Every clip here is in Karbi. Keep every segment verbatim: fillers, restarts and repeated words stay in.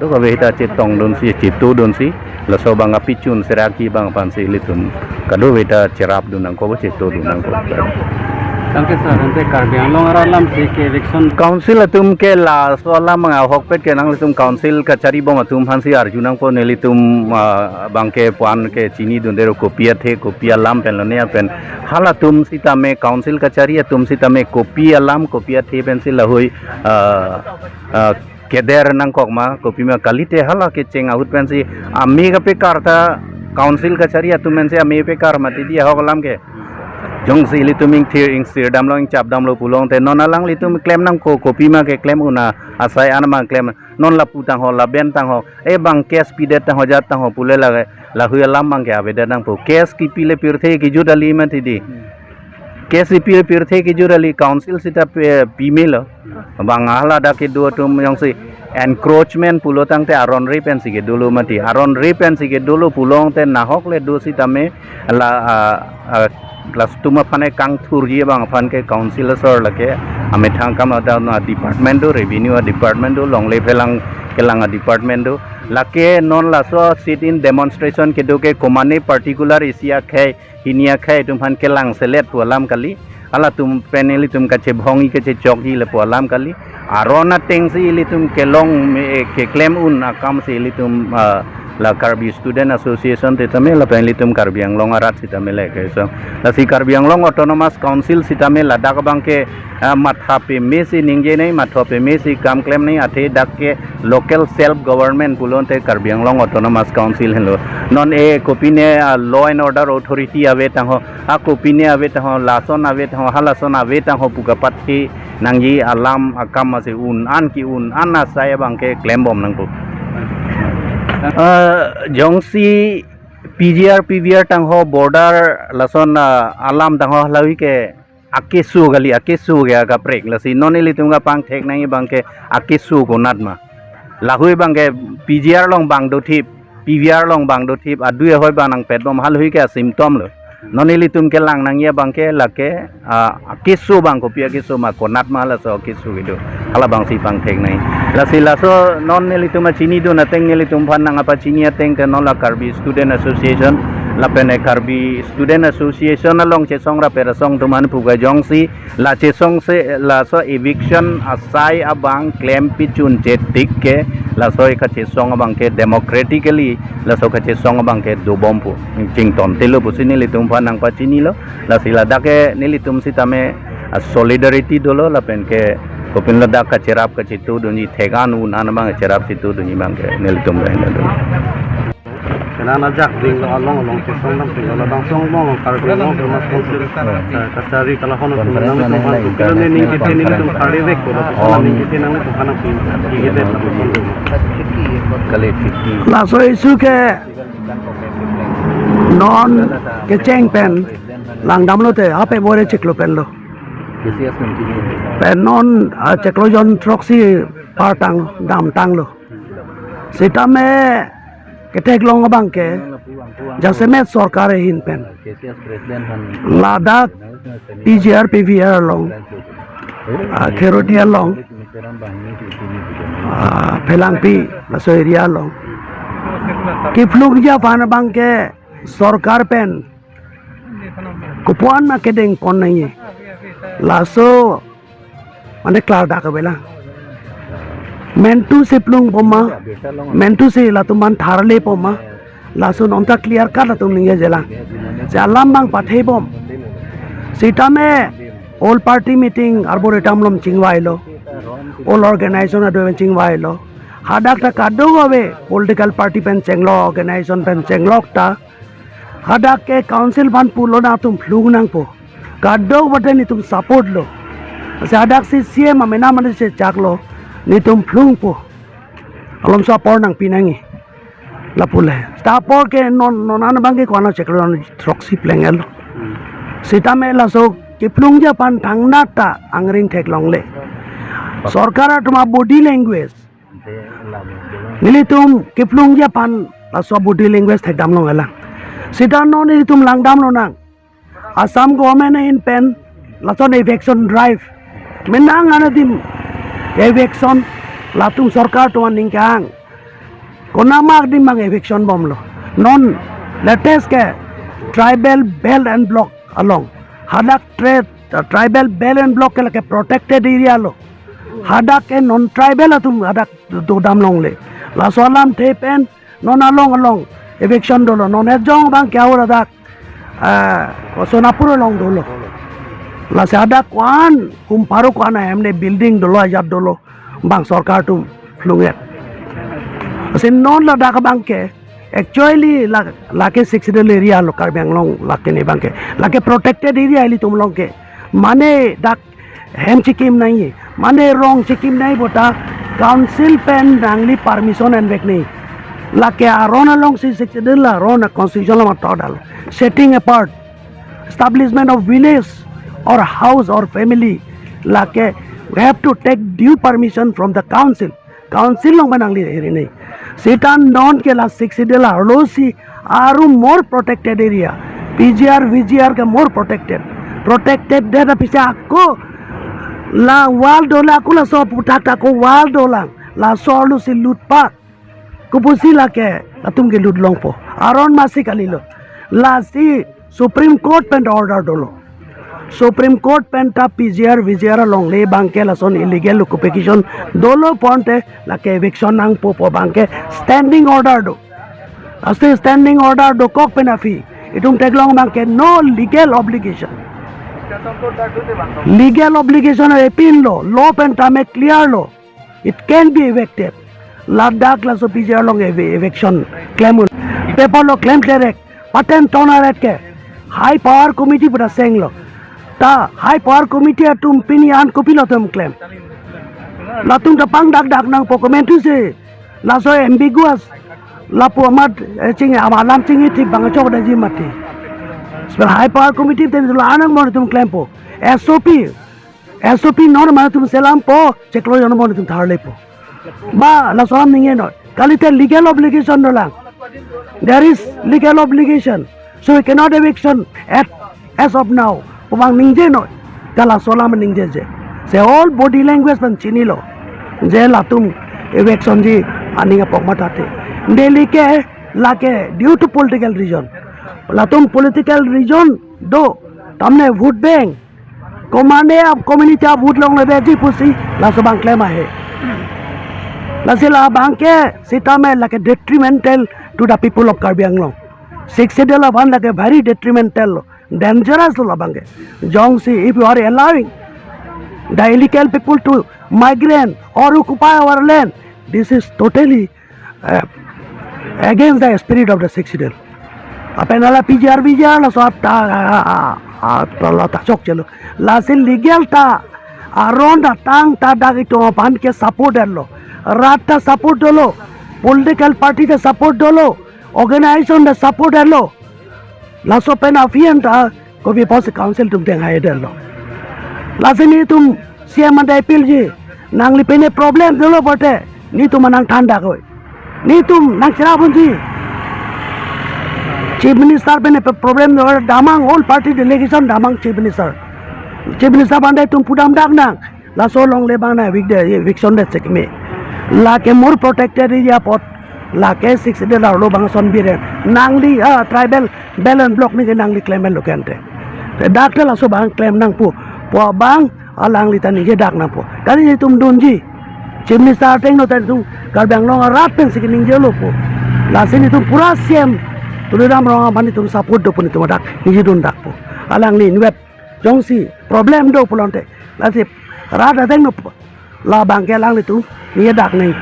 Kadokave ta chetongdunsi, chetodunsi, laso abang apichun seraki abang aphansi ilitum kadokave ta cherapdun nangkok, chetodun nangkok. Tangke sir, ante Karbi Anglong arat alam si ke eviction council atum ke laso alam abang ahokpet ke nanglitum council kachari bom atum aphansi arju nangpo, nelitum, ah, abang ke puan ke chinidunde ro, kopi athe kopi alam pen lone apen. Halatum sitame, council kachari atum sitame kopi alam kopi athe pensi lahui, ah, ah, keder nangkok ma, kopima kalite hala kecheng ahut pensi ame kapekar ta, council kachari atum pensi ame pekar mati dei ahok alam ke. Jongsi ilitum ingthir ingsir damlo, ingchap damlo pulote non alanglitum klem nangkok, kopima keklem un-e asai an abang klem. Non lapu tangho, laben tangho, e abang case pidet tangho, jat tangho pule la, lahui alam abang ke avedet nangpo. Case kipile pirthe kijut kali mati dei. Case kipile pirthe kijut kali, council sita pe-, pimelo. Abang hala dak kedo atum jongsi encroachment pulo tangte aron re pensi kedolo mati. Aron re pensi kedolo pulote nahok le do sitame la, ah, ah, latum aphan kangthurji abang aphan ke council asor lake amethang akam adang a-department do, revenue a-department do, longle phelang kelang a-department do. Lake non laso sit-in demonstration kedo ke komane particular isi akhei hini akhei atum aphan kelang selet pu alam kali. Halatum pen ilitum kachebhongji kachechokji le pu alam kali. Aron atengsi ilitum kelong me, eh, keklem un akamsi ilitum, ah, la Karbi Student Association sitame lapen ilitum Karbi Anglong arat sitame le ke so. Lasi Karbi Anglong Autonomous Council sitame ladak abang ke, ah, matha pemesi ningje nai, matha pemesi kam klem nai, athe dak ke local self government pulote Karbi Anglong Autonomous Council henlo. Non e kopine, ah, law and order authority ave tangho, a kopine ave tangho, lason ave tangho, halason ave tangho pu kapathe nangji alam akam masi un-an ki-un-an asai abang ke klem bom nangpo. Ah, jongsi P G R, P V R tangho, border lason, ah, alam tangho lahui ke akeso kali, akeso ke akaprek. Lasi non ilitum kapangthek nangji abang ke akeso konat ma. Lahui abang ke P G R along abang dothip, P V R along abang dothip, adui ahoi abang nangpet bom, halahui ke a-symptom lo. Non ilitum kelang nangji abang ke lake, ah, akeso abang kopi akeso ma, konat ma laso akeso kedo. Hala abangsi pangthek nangji. Lasi laso non nelitum achinidun ateng, nelitum aphan nangpachini ateng ke non la Karbi Student Association, lapen e Karbi Student Association along chesong rapet asong atum aphan pu ke jongsi la chesongse laso eviction asai abang klem pichun chetik ke, laso e kachesong abang ke democratically laso kachesong abang ke dobom pu, chingtontelo pusi nelitum aphan nangpachinilo. Lasi ladak ke nelitum sitame a-solidarity dolo lapen ke kopin ladak kacherap kachetodunji, thek-an un-an abang cherap chetodunji abang ke nelitum lain dolo. Kenan ajak dinglo along along chesong dam tinglo labang song bong Karbi Anglong Autonomous Council, eh, kachari kalahon atum nangtum aphan kopilo ne ning kethe nelitum kali vek ko, lapuson ning kethe nangtum aphan nangpi, ning kethe lapuson do. Kali fifty. Laso issue ke non kecheng pen langdamlote ape bore chiklo penlo. Pen non, ah, chiklo jon throksi par tang damtanglo. Sitame ketheklong abang ke jasemet sorkar ahin pen ladak P G R, P V R along, ah, Kheroni along, ah, Phelangpi laso area along kephlungji aphan abang ke sorkar pen kopuan ma kedeng pon nangji. Laso mane klardak avelang. Mentu si phlung poma, mentu si latum aphan tharle poma, laso non ta clear cut latum ningjejelang. Si alam abang pathe bom. Sitame all party meeting arboretum along chingvailo, all organization adoi chingvailo. Hadak ta kadokave political party pen chenglok, organization pen chenglok ta hadak ke council aphan pulo nangtum phlung nangpo. Kadokave ta nelitum support lo. Lasi hadak si C M amena mane si chaklo, nelitum phlungpo. Alom support nangpi nangji. Lapu le. Seta apor ke non, non an abang ke ko-an chiklo jon throksi plenglo. Sitame laso kephlungji aphan thangnat ta angring theklongle. Sorkar atum a-body language nelitum kephlungji aphan laso body language thekdam longlelang. Seta non nelitum langdam lonang. Assam government ahin pen lason eviction drive menang anadim eviction latum sorkar atum aning kehang. Konat adim abang eviction bomlo. Non latest ke tribal belt and block along. Hadak tri-, tribal belt and block ke lake protected area lo. Hadak ke non tribal atum hadak dodam longle. Laso alamthe pen non along along eviction dolo. Non ejong abang ke aur hadak, eh, Sonapur along dolo. Lasi hadak ko-an hum pharo ko-an ahem ne building dolo, ajat dolo. Bang sorkar atum longdet. Lasi non ladak abang ke, actually la, lake Sixth Schedule area lo Karbi Anglong lake ne abang ke. Lake protected area ilitum along ke. Mane dak hem chikim nangji, mane rong chikim nangji pu ta council pen nangli permission envek nangji. Lake aron alongsi Sixth Schedule aron a constitution along matha dal. Setting apart, establishment of village or house or family, lake we have to take due permission from the council. Council along pen nangli iri nangji. Seta non ke la Sixth Schedule arlosi aru more protected area. P G R, V G R ke more protected. Protected det aphi si ako la wall dolang, ako laso aputhak ta ako wall dolang. Laso arlosi lutpat. Kopusi lake latum ke lut longpo. Aron masi kalilo. Lasi Supreme Court pen ta order dolo. Supreme Court pen ta P G R, V G R alongle abang ke lason illegal occupation dolo pu ante lake eviction nangpo pu abang ke standing order do. Lasi standing order dokok pen aphi itum theklong abang ke no legal obligation. Legal obligation epinlo, law pen tame clear lo. It can be evicted. Ladak laso P G R along evi-, eviction klem un. Paper lo klem klerek. Paten tona ret ke. High Power Committee pu ta senglo. Ta High Power Committee atum pini an kopilo atum klem. Latum ta pangdak dak nangpo komentu si. Laso ambiguous. Lapu amat, eh, ching, ama alam chingthip abang chokdaji mati. Sebenarnya High Power Committee ten la anang mon atum klempo. S O P. S O P non mane atum selampo, chiklo jon mane atum tharlepo. Ba, laso alam ningje noi. Kalite legal obligation dolang. There is legal obligation. So we cannot eviction at, as of now. Pu abang ningje noi. Ka laso alam ningjeje. Se all body language pen chinilo. Je latum eviction ji aning apok matha te. Delhi ke lake due to political reason. Latum political reason do. Tamne vote bank. Komane a community a vote longledeji pusi laso abang klem ahe. Lasi la abang ke sitame lake detrimental to the people of Karbi Anglong. Sixth Schedule abang lake very detrimental lo, dangerous lo la abang ke. Jongsi if you are allowing the illegal people to migrate or occupy our land, this is totally uh, against the spirit of the Sixth Schedule. Lapen hala P G R V G R laso ap ta, ah, ah, ah, ah, ta la ta chokchelo. Lasi legal ta aron ta tang ta dak itum aphan ke support dolo. Rat ta support dolo. Political party ta support dolo. Organization ta support dolo. Laso pen aphi an ta kopi pusi council atum tenghai detlo. Lasi netum C M ante appeal ji. Nangli pen problem dolo pulote netum nangthan dak oi. Netum nangcherap unji. Chief Minister pen problem dolo, damnang all party delegation, damnang Chief Minister. Chief Minister ante itum pudam dak nang. Laso alongle abang na evict de, eviction det si keme. Lake more protected area apot, lake Sixth Schedule arlo abang ason biren. Nangli, ah, tribal belt and block ningje nangli klemlo ke ante. Te dak te laso abang klem nangpo. Pu abang alangli ta ningje dak nangpo. Kali itum dunji. Chief Minister ateng no ta itum Karbi Anglong arat pensi keningjelo po. Lasi netum pura C M Tuliram Ronghang aphan netum support do pu netum dak ningje dun dakpo. Alangli inwet jongsi problem do pulote, lasi rat ateng no, la abang ke alanglitum ningje dak nangji.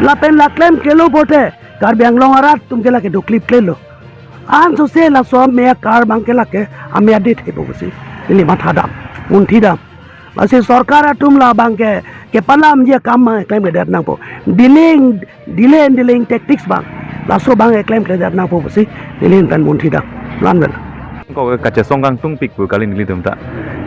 Lapen la klem kelo pulote Karbi Anglong arat atum ke lake doklip klelo. Ansose laso amei akar abang ke lake amei adet hepo pusi neli matha dam, munthi dam. Lasi sorkar atum la abang ke kepalamji akam abang klemkledet nangpo. Delaying, delay and delaying tactics abang, laso abang klemkledet nangpo pusi neli pen munthi dam. La-an pen. ko kachesong kangtung pik pu kali nelitum ta.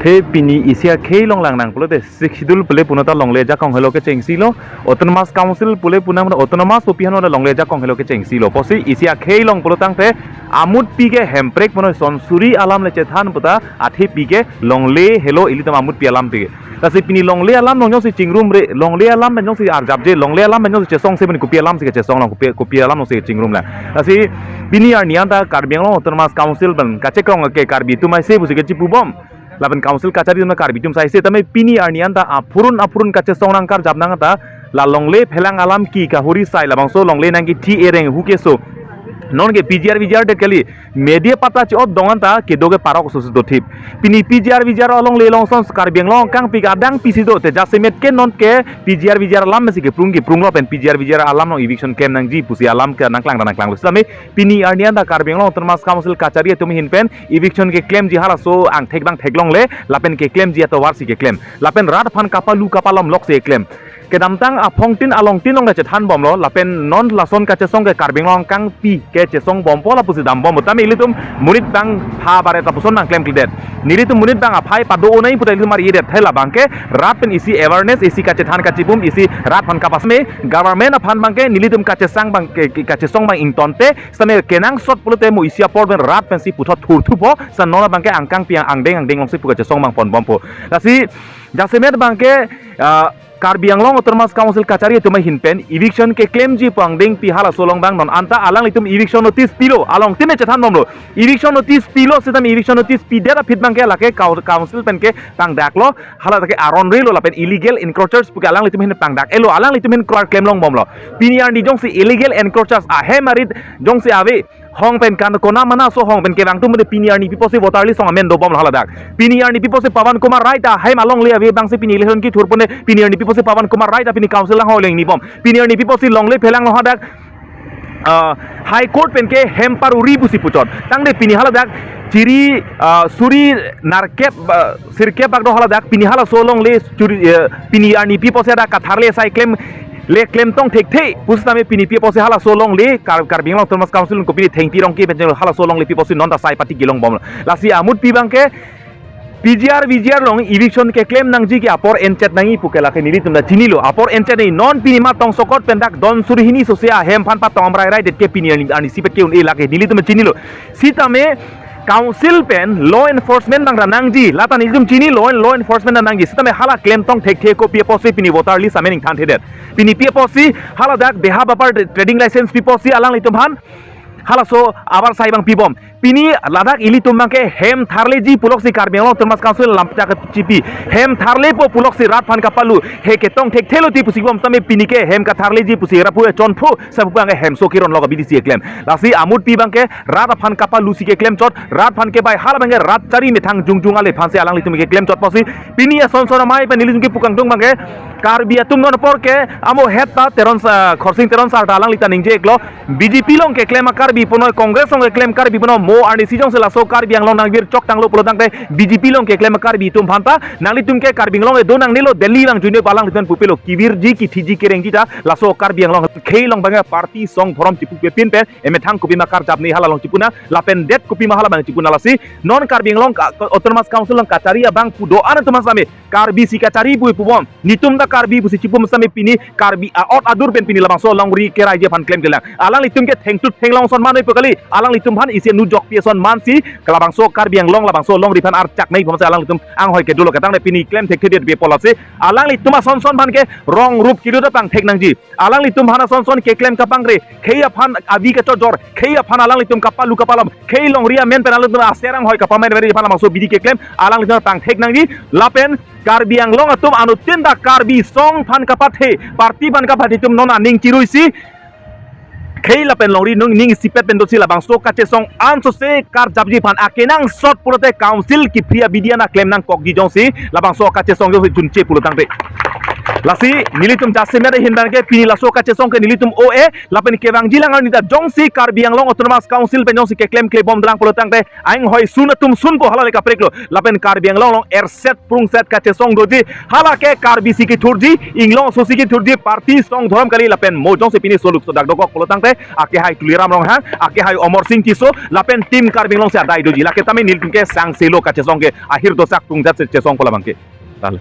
The pini isi akhei along lang nang pulote Sixth Schedule pule punon ta longle ajakong helo kechengsi lo, Autonomous Council pule punon Autonomous pu pi hano longle ajakong helo kechengsi lo. Pusi isi akhei along pulo tangte amutpi ke Hemprek punon son suri alam le chethan puta athepi ke longle helo ilitum amutpi alam pi ke. Lasi pini longle alam along jongsi chingrumre, longle alam pen jongsi arjapje, longle alam pen jongsi chesongse pen kopi alam si kechesong lang, kopi, kopi alam along si chingrum lang. Lasi pini arni anta Karbi Anglong Autonomous Council pen kachekrong ke Karbi atum aise pusi kechipubom. Lapen Council kachari atum Karbi atum si aise tame pini arni anta aphurun aphurun kachesong nang karjap nang anta la longle phelang alam ke kahuri sai labangso longle nangkethi ereng hu keso. Non ke P G R V G R det kali, media patta chi-ot dong anta kedo ke parok susu dothip. Pini P G R V G R alongle along son Karbi Anglong kangpik adang pisi do te jasemet ke non ke P G R V G R alam si keprung keprung lo pen P G R V G R alam along eviction klem nangji pusi alam ke nangklang nangklang lo. Sitame pini arni anta Karbi Anglong Autonomous Council kachari atum ahin pen eviction keklemji halaso angthek bang theklongle lapen keklemji atovar si keklem. Lapen rat aphan kapalu kapalom lok si keklem. Kedamtang aphongtin alongtin along kachethan bomlo, lapen non lason kachesong ke Karbi Anglong kangpik kechesong bompo lapusi dambom. Tame ilitum monit bang pha baret lapuson nangklemkledet. Nelitum monit bang aphai pado-o nai puta ilitum mar-idet thai labang ke rat pen isi awareness, isi kachethan kachipum, isi rat aphan kapas me, government aphan bang ke nelitum kachesang bang ke, ke- kachesong bang ingtonte, sitame kenangsot pulote mo isi apor pen rat pensi puthot thurthupo, sitame non bang ke angkangpi angdeng angdeng alongsi pu kachesong bang ponbompo. Lasi jasemet bang ke, ah, Karbi Anglong Autonomous Council kachari atum ahin pen eviction keklemji pu angdengpi halaso along bang non anta alanglitum eviction notice pilo, alongtin chethan bomlo. Eviction notice pilo, sitame eviction notice pidet aphi bang ke lake kau-, council pen ke pangdaklo, hala ke aron relo lapen illegal encroachers pu ke alanglitum ahin pangdak-etlo, alanglitum ahin kroar klem long bomlo. Pini arni jongsi illegal encroachers ahem arit jongsi ave, hong pen kan kona mana so hong pen kevang atum de pini arni pi pusi voter list along amen dobomlo haladak. Pini arni pi pusi Pawan Kumar Rai ta ahem alongle ave bangsi pini election kethur pon de pini arni pi pusi Pawan Kumar Rai ta pini council lang ho leng ni bom. Pini arni pi pusi longle phelang lo hadak, ah, High Court pen ke hem paruri pusi puchot. Tangte pini haladak chiri, ah, suri nerkep, ah, sirkep bak do haladak pini halaso longle churi, eh, pini arni pi pusi ada katharle sai klem le klemtong thekthe pusitame pini pi pusi halaso longle Kar-, Karbi Anglong Autonomous Council ko pini thengpi rongke pen halaso longle pi pusi non ta sai pati kelong bomlo. Lasi amutpi bang ke P G R V G R along eviction keklem nangji ke apor enchet nangji pu ke lake nelitum ta chinilo. Apor enchet nangji non pini ma tongsokot pen dak don suri hini sose ahem aphan patong amrai raidet ke pini arni, arni sipet ke un-e lake nelitum chinilo. Sitame council pen law enforcement bang ra nangji, lata nelitum chini law, law enforcement ra nangji. Sitame hala klemtong thekthe ko pi pusi pini voter list amen ingthanthedet. Pini pi pusi haladak beha bapar trading license pi pusi alanglitum aphan halaso abar sai bang pibom. Pini ladak ilitum bang ke hem tharleji puloksi Karbi Anglong Autonomous Council lamchak chipi. Hem tharlepo puloksi rat aphan kapalu. He ketong thekthelo ti pusi bom tame pini ke hem katharleji pusi rapu chonpho sabu bang ke hem so kiron lo ka B D C keklem. Lasi amutpi bang ke rat aphan kapalu si keklem chot, rat aphan kebai hala bang ke rat chari methang jongjong ale aphansi alanglitum keklem chot pusi. Pini ason son amei pen nelitum kepu kangtung bang ke Karbi atum non apor ke amo het ta Teron sa, Khorsing Teron sar ta alanglitum ningje-iklo. B J P along keklem a-Karbi punoi, Congress along keklem Karbi punoi, mo arnisi jongsi laso Karbi Anglong nangvirchok tanglo pulo tangte B J P along keklem a-Karbi atum aphan ta nanglitum ke Karbi Anglong kedo nangnelo, Delhi bang junio alanglitum pupelo, kevirji kethiji kerengji ta laso Karbi Anglong khei along bang party song phorom chipupe pin pen emethang kopima karjap ne hala along chipu nang lapen det kopima hala bang chipu nang. Lasi non Karbi Anglong ka-, Autonomous Council along kachari abang pu do-an atum asame Karbi si kachari pu pubom. Netum ta Karbi pusi chipum same pini Karbi a-ot adur pen pini labangso longri keraiji aphan klemklelang. Alanglitum ke thengtut thenglong ason man oi pu kali. Alanglitum aphan isi nujokpi ason man si ke labangso Karbi Anglong labangso longri aphan archak nai phamse alanglitum anghoi kedo lo ketang de pini klem thekthedet be pulo si. Alanglitum ason son aphan ke rong rup kedo ta pangthek nangji. Alanglitum aphan ason son keklem kapangre, khei aphan avi kachojor, khei aphan alanglitum kapalu kapalom, khei longri amen pen alanglitum aser anghoi kapamai veri aphan labangso bidi keklem alanglitum pangthek nangji. Lapen Karbi Anglong atum anuttin ta Karbi song aphan kapathe, party aphan kapathe atum non aning chiruisi khei lapen longri nung ning sipet pen dosi labangso kachesong ansose karjapji aphan akenangsot pulote council kiphri abidi ana klem nangkokji jongsi labangso kachesong jongsi chunche pulo tangte. Lasi nelitum jasemet ahin abangke pini laso kachesong ke nelitum O A lapen kevangji alang arni ta jongsi Karbi Anglong Autonomous Council pen jongsi keklem klebom dang pulo tangte aing hoi sun atum sunpo, hala le kaprek lo. Lapen Karbi Anglong along erset prungset kachesong doji, hala ke Karbi si kethurji, inglong aso si kethurji, party song dhorom kali lapen mo jongsi pini soluk sodak dokok pulo tangte akehai Tuliram Ronghang, akehai Amarsing Tisso lapen Team Karbi Anglong si adai doji. Lake tame nelitum ke sangselo kachesong ke ahir dosak prungset si chesongpo labangke. Tal.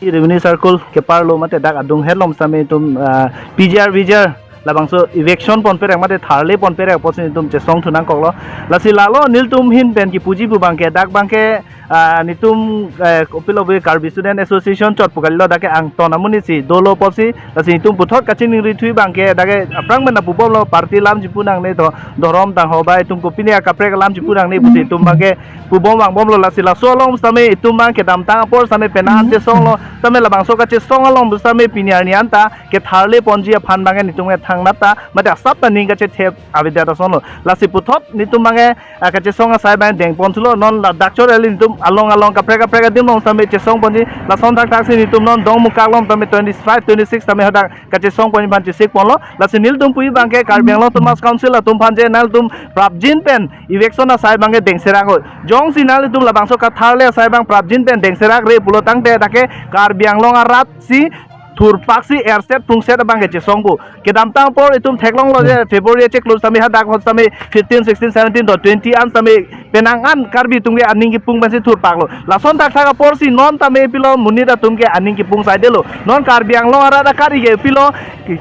Revenue Circle kepar lo mate dak adung hetlom sitame itum, ah, P G R V G R labangso eviction ponperek mate tharle ponperek apotsi itum chesong thu nangkoklo. Lasi lalo nelitum ahin pen kipuji pu abangke dak abangke, ah, nelitum, eh, kopilo pu Karbi Student Association chot pu kalilo, dak ke angton amonit si dolo apotsi, lasi itum puthot kachiningri thu abangke dak ke aphrang pen pubomlo, party alam chipu nangne, to dhorom tangho ba itum kopine akaprek alam chipu nangne pusi itum abangke pubom vangbomlo. Lasi laso along sitame itum abang kedamtang apor sitame penang chesonglo, sitame labangso kachesong along sitame pini arni anta ketharle ponji aphan abangke nelitum ke thangnat ta mate asap ta ning kachethep avedet asonlo. Lasi puthot nelitum abangke, ah, kachesong asai abang dengpon thulo, non ladak chot eli nelitum along along kaprek kaprek adim along sitame chesong ponji, lason thakthak si nelitum non Dongmukak along sitame twenty-five, twenty-six sitame hadak kachesong ponji aphan chesik ponlo. Lasi nelitum pu abangke Karbi Anglong Autonomous Council atum aphan je nanglitum prapjin pen eviction asai abangke dengserak ho. Jongsi nanglitum labangso katharle asai abang prapjin pen dengserakre pulo tangte dak ke Karbi Anglong arat si thurpak si erset prungset abangke chesongpo. Kedamtang apor itum theklonglo je February chiklo sitame hadak hot sitame fifteen, sixteen, seventeen to twenty an sitame penang an Karbi atum ke aning kepung pensi thurpaklo. Lason thakthak apor si non tame pilo monit atum ke aning kepung saidelo. Non Karbi Anglong arat akari ke pilo,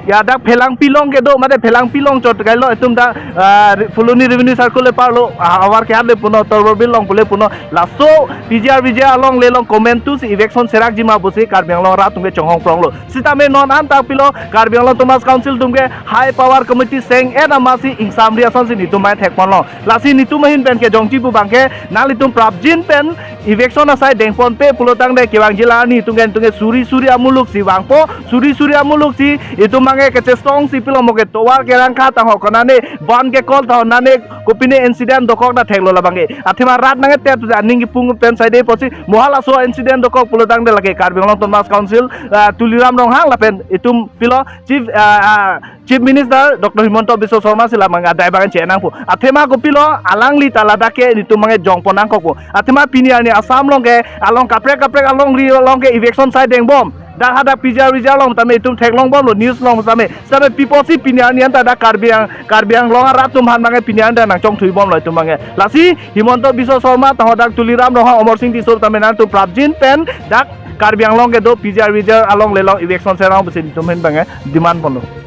ya dak Phelangpi along kedo mate Phelangpi along chot kailo itum dak, ah, Phuloni Revenue Circle le parlo, ah, avar ke hat le puno, Torborbil along pule puno. Laso P G R V G R along le along komantu si eviction serakji ma pusi Karbi Anglong arat atum ke chonghong pronglo. Sitame non anta pilo Karbi Anglong Autonomous Council atum ke High Power Committee seng-et amatsi ingsamri asonsi nelitum mai thekponlo. Lasi nelitum ahin pen kejongji pu abangke nanglitum prapjin pen eviction asai dengponpe pulo tangte kevangji alang arni itum ke itum ke suri suri amuluk si vangpo, suri suri amuluk si itum abangke kachesong si pilo mo ke tovar kerangkha tangho konane, ban kekol tangho nane, kopine incident dokok ta theklo labangke. Athema rat nangtep aning kepung pen saide apotsi mo halaso incident dokok pulo tangte lake Karbi Anglong Autonomous Council, ah, Tuliram Ronghang lapen itum pilo Chief, ah, ah, Chief Minister Doctor Himanta Biswa Sarma si labang adai abang che nangpo. Athema kopilo alangli ta ladak ke nelitum abangke jongpon nangkokpo. Athema pini arni Assam along ke along kaprek kaprek alongri along ke eviction asai dengbom. Dak hadak P G R V G R along tame itum theklongbomlo news along tame. Sitame pi apotsi pini arni anta dak Karbi Ang-, Karbi Anglong arat atum aphan abangke pini anta nangchongthuibomlo itum abangke. Lasi Himanta Biswa Sarma tangho dak Tuliram Ronghang, Amarsing Tisso tame nanglitum prapjin pen dak Karbi Anglong kedo P G R V G R along le along eviction serak pusi nelitum ahin abangke demand ponlo.